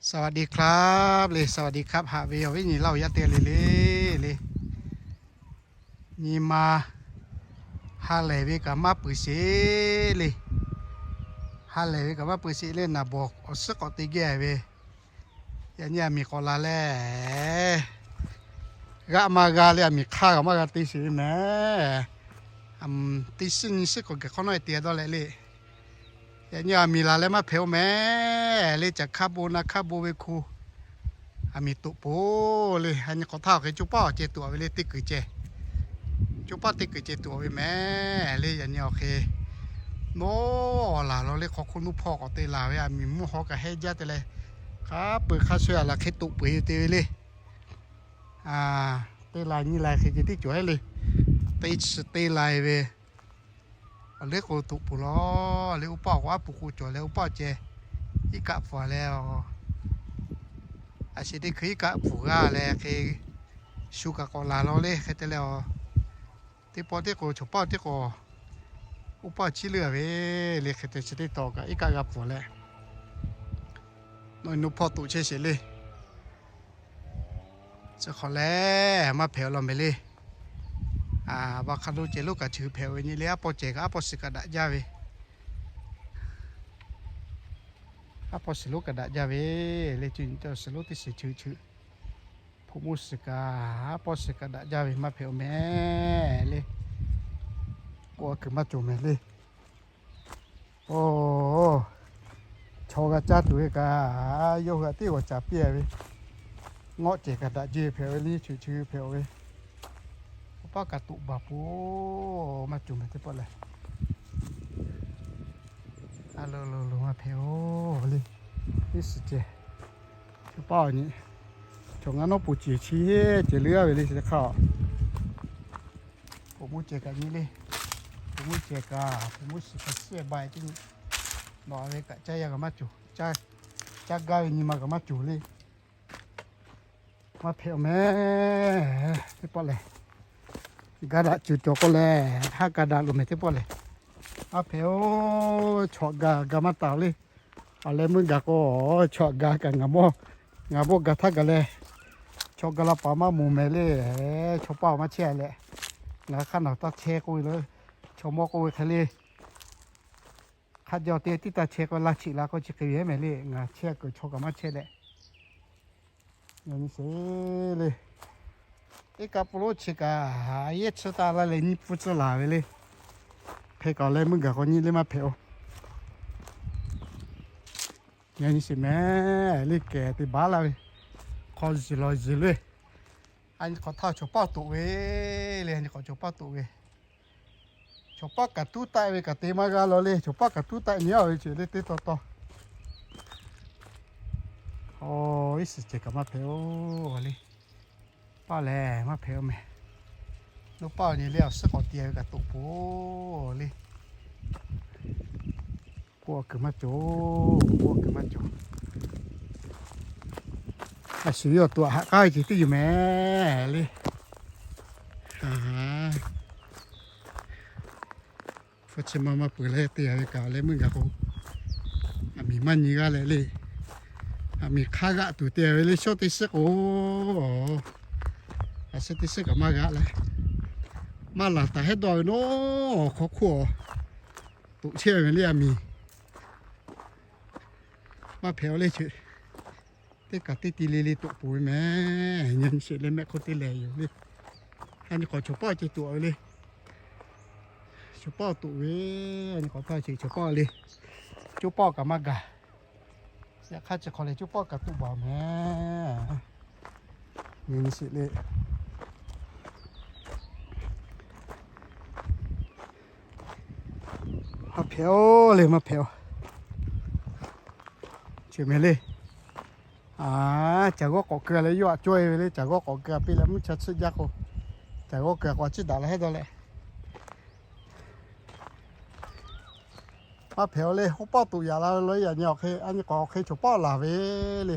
สวัสดีครับ le, สวัสดีครับ haꞈ ve awˬ viˉ nyi laˇ awˬ yaˇ teˇ g'aˇ le le le. Nyi ma ha lehˬ ve kaꞈ maˇ peuˬ sheˍ le. Ha lehˬ ve kaꞈ maˇ peuˬ sheˍ le, naˍ bawˬ awˬ suhˉ k'awꞈ te geh ve. Yaꞈ nyi aˬ miˍ k'awꞈ la leh, g'aˆ maˇ g'a le, aˬ miˍ hk'aˇ kaꞈ maˇ g'a te sheˍ ve mehˍ. Teˇ shiˉ nyi shiˉ k'awꞈ gaˬ hk'awꞈ nawˉ e te dawˇ leh le. Yaꞈ nyi aˬ miˍ laˬ leh maˇ hpehꞈ-oˬ mehˍ le. Caˬ hk'aˇ bon naˇ hk'aˇ bon ve hku aˬ miˍ toꞈ poˬ le. Yaꞈ nyi k'awꞈ htaˇ awˬ hk'e coˇ paˆ awˬ ceh tuˬ ve le, teˇ kuiˬ ceh. Coˇ paˆ teˇ kuiˬ ceh tuˬ ve mehˍ le. Yaꞈ nyi awˬ hk'e nawˉ laˬ law le, hk'aw hk'oˆ nuˇ hpawˇ k'awꞈ te laˬ ve, aˬ miˍ mvuhˇ haw kaꞈ hehnˇ jaˇ te leh, hk'a peu-eˬ hk'a sho-e laˬ hk'e toꞈ peuˬ-e te ve le. Teˇ la nyiˇ la hk'e ceh tiˉ cawˬ-e le. Teˇ chi teˇ la ve awˬ liˇ k'o toꞈ poˬ law le. Oˇ paˆ k'o aˉ poꞈ k'o cawˬ leh, oˇ paˆ ceh iˉ kaˆ pfuhˍ leh, aˬ sheˍ teˇ hkui iˉ kaˆ pfuhˍ g'aˇ leh hk'e shu kaꞈ k'awꞈ laˬ law le. Hk'e te leh, teˇ pawˆ tiˉ k'o, chaw paˆ tiˉ k'o, oˇ paˆ chiˇ leuˉ-a ve le. Hk'e te chi teˇ taw kaꞈ iˉ kaˆ g'a pfuhˍ leh, nawˬ nuˇ hpawˇ toꞈ chehˇ sheˍ le. Chi hk'awꞈ lehˬ maˇ hpehꞈ law mehˍ le. Vaꞈ hk'a lo ceh lonˉ kaꞈ cheuˬ hpehꞈ ve nyi le. Aˉ pawˇ ceh kaꞈ aˉ pawˇ suhˍ kaꞈ daꞈ jaˇ ve. Aˉ pawˇ suhˍ lonˉ kaꞈ daꞈ jaˇ ve le. Suhˍ lonˉ teˇ suhˍ cheuˬ cheuˬ, hpu muˇ suhˍ kaꞈ aˉ pawˇ suhˍ kaꞈ daꞈ jaˇ ve, maˇ hpehꞈ-oˬ mehˍ le. K'oˆ kuiˬ maˇ cawˬ mehˍ le. Oˇ, chaw g'a caˇ tuˬ ve kaꞈ yawˇ hui htaꞈ teˇ g'awˬ caˍ piˇ-a ve, ngawˆ cehˬ kaꞈ daꞈ jeˇ hpehꞈ ve le. Cheuˬ cheuˬ hpehꞈ-oˬ ve, oˇ paˆ kaꞈ toꞈ baˬ poˬ, maˇ cawˬ mehˍ teˇ pawˆ lehˬ. A lo lo lo maˇ hpehꞈ-oˬ le. Iˉ suhˍ ceh, chaw paˆ awˬ nyi, chaw ngaˇ nawˉ poˬ cehˬ chi cehˬ leuˉ-a ve le. Chi hk'aˇ, poˬ muˇ cehˬ kaꞈ nyi le. Poˬ muˇ cehˬ kaꞈ, poˬ muˇ suhˍ kaꞈ shiˉ-e ba-e teˇ nyi, nawˬ ve kaꞈ caˇ yaˇ kaꞈ maˇ cawˬ. Caˇ gaˇ ve nyi ma kaꞈ maˇ cawˬ le. Maˇ hpehꞈ-oˬ mehˍ teˇ pawˆ lehˬ. Ga daꞈ cuˬ cawˬ k'o lehˬ, haˉ ga daꞈ loˬ mehˍ teˇ pawˆ lehˬ. Maˇ hpehꞈ-oˬ, chaw ga ga maˇ taˍ le. Awˬ leh meuˇ gaˬ k'o, chaw ga kaꞈ ngaˬ mawˇ, ngaˬ mawˇ ga htaˇ gaˬ leh, chaw ga la paˍ maˇ moˍ mehˍ le. Chaw paˆ-oˬ maˇ chehˇ-a leh, ngaˬ hk'aˇ nawˬ taˇ chehˇ k'oˆ ve le. Chaw mawˇ k'oˆ ve hk'e le, hk'a jaw te tiˉ taˇ chehˇ k'o, laˇ cheꞈ la k'o chi hk'e ve mehˍ le. Ngaˬ chehˇ kuiˬ chaw kaꞈ maˇ chehˇ leh, nyi sheˍ le. Iˉ kaˆ pfuhˇ lonˉ chi kaꞈ, yehˇ tsuhˇ taˍ la leh nyiˇ pfuhˇ tcuhˇ laˬ ve le. Hk'e kaꞈ leh meuˇ gaˬ k'o nyi le maˇ hpehꞈ-oˬ. Nyi sheˍ mehˍ le. Kehˬ te baˉ laˇ ve, hk'aw zuhˬ law zuhˬ le. A nyi k'awꞈ htaˇ chaw paˆ toꞈ ve le. A nyi k'awꞈ chaw paˆ toꞈ ve, chaw paˆ kaꞈ tuˉ taˆ ve kaꞈ te maˇ g'a law le. Chaw paˆ kaꞈ tuˉ taˆ nyi-a ve ceuˬ le teˇ taw taw. Oˇ, iˉ suhˍ cehˬ kaꞈ maˇ hpehꞈ-oˬ le. Paˆ lehˬ maˇ hpehꞈ-oˬ mehˍ. Nuˇ paˆ awˬ nyi le, awˬ suhˉ k'awꞈ te ve kaꞈ toꞈ poˬ le. K'oˆ kuiˬ maˇ cawˬ, k'oˆ kuiˬ maˇ cawˬ. A shu yawˇ tuꞈ haꞈ k'aˉ ve ceh tiˉ yoˬ mehˍ le. Hpu chi ma maˇ peuˬ leh te-a ve kaꞈ leh meuˇ gaˬ k'o, aˬ miˍ maˇ nyi g'aˇ leh le. Aˬ miˍ hk'aˇ g'aˆ tuˬ te-a ve le. Shawˉ teˇ shiˉ k'o, a shawˉ teˇ shiˉ kaꞈ maˇ g'aˆ leh, maˇ laˬ taˍ hehˉ dawˇ ve naˉ, awˬ hk'aw hk'oˆ-a toꞈ chehˇ ve le. Aˬ miˍ maˇ hpehꞈ-oˬ le. Chi teˇ kaꞈ teˇ ti le le toꞈ poˬ ve mehˍ. Nyi sheˍ le, mehˆ hk'oˆ teˇ lehˬ yoˬ le. A nyi k'awꞈ chaw paˆ ceh toꞈ ve le. Chaw paˆ toꞈ ve, a nyi k'awꞈ htaˇ chi chaw paˆ le. Coˇ paˆ kaꞈ maˇ gaˬ. Yaꞈ hk'aˇ chi hk'aw lehˬ coˇ paˆ kaꞈ toꞈ baˬ mehˍ. Nyi sheˍ le. Maˇ hpehꞈ-oˬ le, maˇ hpehꞈ-oˬ. Chi mehˍ le. Caˬ g'awˇ k'awꞈ keu leh yawˇ htaꞈ cawˇ-e ve le. Caˬ g'awˇ k'awꞈ keu piˇ leh mvuhˇ cha tsuhˇ jaˇ k'o, caˬ g'awˇ keu k'awꞈ chiˇ daꞈ leh hehˉ dawˇ leh, maˇ hpehꞈ-oˬ le. Oˇ paˆ toꞈ yaꞈ la ve lo yaꞈ nyi awˬ hk'e, a nyi k'awꞈ awˬ hk'e chaw paˆ laˬ ve le.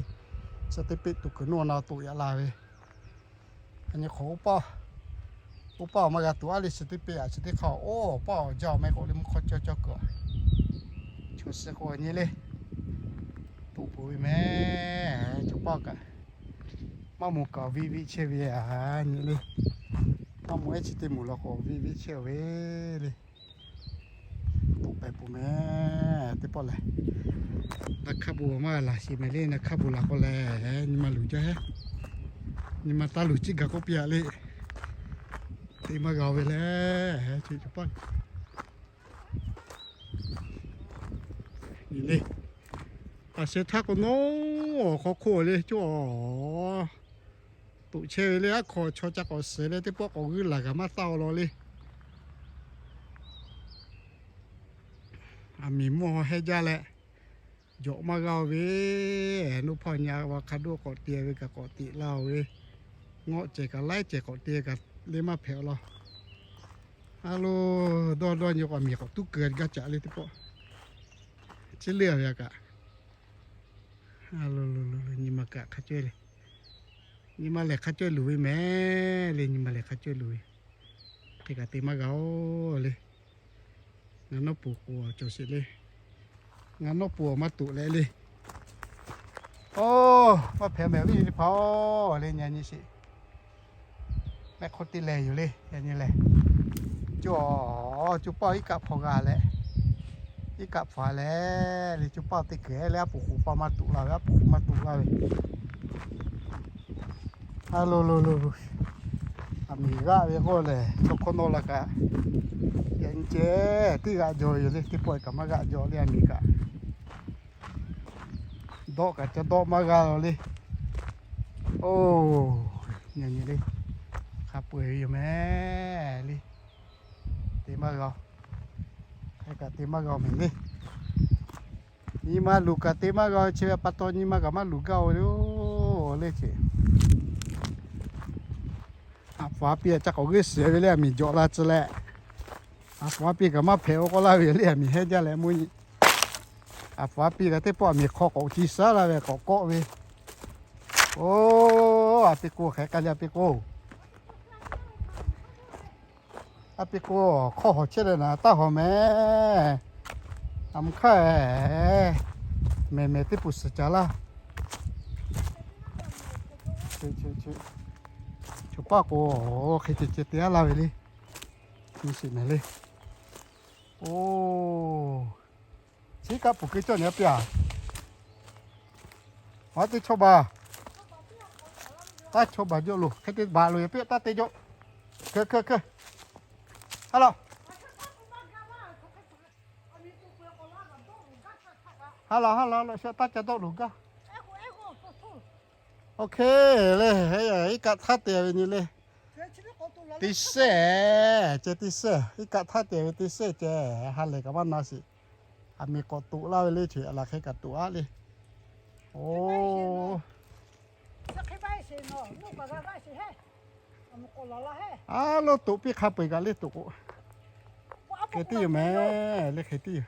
Chi teˇ peˆ tuˬ kuiˬ nuˇ na toꞈ yaꞈ la ve. A nyi k'awꞈ oˇ paˆ, oˇ paˆ awˬ maˇ g'a tuˬ a le. Chi teˇ peˆ a chi teˇ hk'aˇ oˇ paˆ awˬ jaˇ awˬ meh k'o le, mvuhˇ hk'aw cawˇ cawˇ kuiˬ. Chaw suh k'o nyi le, toꞈ poˬ ve mehˍ. Maˇ kaꞈ, maˇ moˍ kaꞈ awˬ viˇ viˇ chehˇ ve a nyi le. Maˇ moˍ ehˉ chi teˇ moˍ la k'o awˬ viˇ viˇ chehˇ ve le. Toꞈ pehˍ peuˬ meh teˇ pawˆ lehˬ. Naˍ hkaˇ bon maˇ laˬ sheˍ meh le, naˍ hkaˇ bon laˬ k'o lehˬ nyi ma luˬ jaˇ heˉ. Nyi ma taˇ luˬ ciˉ gaˬ k'oˆ piˇ a le. Te maˇ g'a ve le. Chi pa nyi le. A sheh htaˇ k'o nawˉ awˬ hk'aw hk'oˆ le coˇ a. Toꞈ chehˇ ve le, aˉ hkaw chaw ca k'awꞈ suhˍ leh teˇ pawˆ k'awꞈ g'uiˇ laˬ kaꞈ maˇ taˇ a law le. Aˬ miˍ mvuhˇ haw hehˉ jaˇ leh, jawꞈ maˇ g'a ve, noˇ hpawˇ nya va hk'a dawˇ k'awꞈ te ve kaꞈ k'awꞈ teꞈ la ve, ngawˆ cehˬ kaꞈ laiˉ cehˬ k'awꞈ te kaꞈ le maˇ hpehꞈ law. A lo, dawˇ dawˇ nyi k'awꞈ miˬ k'awꞈ tuˉ keu gaˇ caꞈ le teˇ pawˆ. Chi le a ve a kaꞈ. A lo, nyi ma kaꞈ hk'a cawehˇ le. Nyi ma lehˬ hk'a cawehˇ luˬ ve meh le, nyi ma lehˬ hk'a cawehˇ luˬ ve. Hk'e kaꞈ te maˇ g'a oˬ le. Ngaˬ nawˉ pfuhˍ k'o cawˬ sheˍ le. Ngaˬ nawˉ pfuhˍ awˬ maˇ toꞈ leh le. Oˇ, maˇ hpehꞈ mehˍ viˉ nyi teˇ hpaˍ-oˬ le, nyi nyi sheˍ. Mehˆ hk'oˆ teˇ leh yoˬ le, yaꞈ nyi lehˬ. Coˇ, coˇ paˇ iˉ kaˆ hpaw g'a leh, iˉ kaˆ hpaw leh le, coˇ paˇ teˇ kuiˬ leh aˉ poꞈ k'oˍ paˇ maˇ toꞈ la ve, aˉ poꞈ k'oˍ maˇ toꞈ la ve. A lo lo lo, aˬ miˍ g'aˆ ve k'oˆ lehˬ, chaw hk'awˇ nawˇ la kaꞈ, yaꞈ nyi ceh teˇ g'aꞈ jaw ve yoˬ le, teˇ pawˆ kaꞈ maˇ g'aꞈ jaw le, aˬ miˍ kaꞈ. Dawˆ kaꞈ ca dawˆ maˇ g'a law le. Oˇ, nyi nyi le. Hk'a peu-eˬ ve yoˬ meh le. Te maˇ g'a. Hk'e kaꞈ te maˇ g'a mehˍ le. Nyi ma luˬ kaꞈ te maˇ g'a, chi ve pa taw nyi ma kaꞈ maˇ luˬ gaˇ ve le. Oˇ le ce. Aˬ hpaˍ aˉ piˇ ca k'awꞈ g'uiˇ shiˍ ve le, aˬ miˍ jawꞈ la tcuh leh. Aˬ hpaˍ aˉ piˇ kaꞈ maˇ hpehꞈ-o k'oˆ laˇ ve le, aˬ miˍ hehˉ jaˇ leh mvuhˇ nyi. Aˬ hpaˍ aˉ piˇ kaꞈ teˇ pawˆ aˬ miˍ hk'aw k'awꞈ ci shaˉ laˇ ve k'awꞈ kawˆ ve. Oˇ, aˬ piˇ k'o hk'e k'ai le, aˬ piˇ k'o. Aˬ piˇ k'o, hk'awˇ hawˬ chehˇ leh naˍ taˇ hawˬ meh. Aˬ mvuhˇ hk'aˇ, mehˍ mehˍ teˇ pun suhˍ caˍ laˇ. Choˬ paˇ k'o, hk'e ceh ceh te aˉ laˇ ve le. Nyi shiˍ mehˍ le. Oˇ, chi kaˆ pfuhˍ keu cawˇ nyi a piˇ a. Aˬ teˇ chaw baˬ, taˇ chaw baˬ jaw loˬ, hk'e te baˬ loˬ, yaꞈ piˇ taˇ te jaw. Hkeu hkeu hkeu. Ha laˬ, ha laˬ, ha laˬ, laꞈ sheh taˇ ca dawˆ loˬ gaˇ. Oˇ hk'e le, iˉ kaˆ htaˇ te ve nyi le. Teˇ shehˆ ceh, teˇ shehˆ, iˉ kaˆ htaˇ te ve teˇ shehˆ ceh, ha lehˬ kaꞈ maˇ na sheˍ. Aˬ miˍ k'awꞈ toꞈ laˇ ve le, chi aˬ laˬ hk'e kaꞈ toꞈ aˉ le. Oˇ, aˉ lo toꞈ piˇ hk'a peu-eˬ kaꞈ le toꞈ k'o. Hk'e tiˉ yoˬ mehˍ, le hk'e tiˉ yoˬ.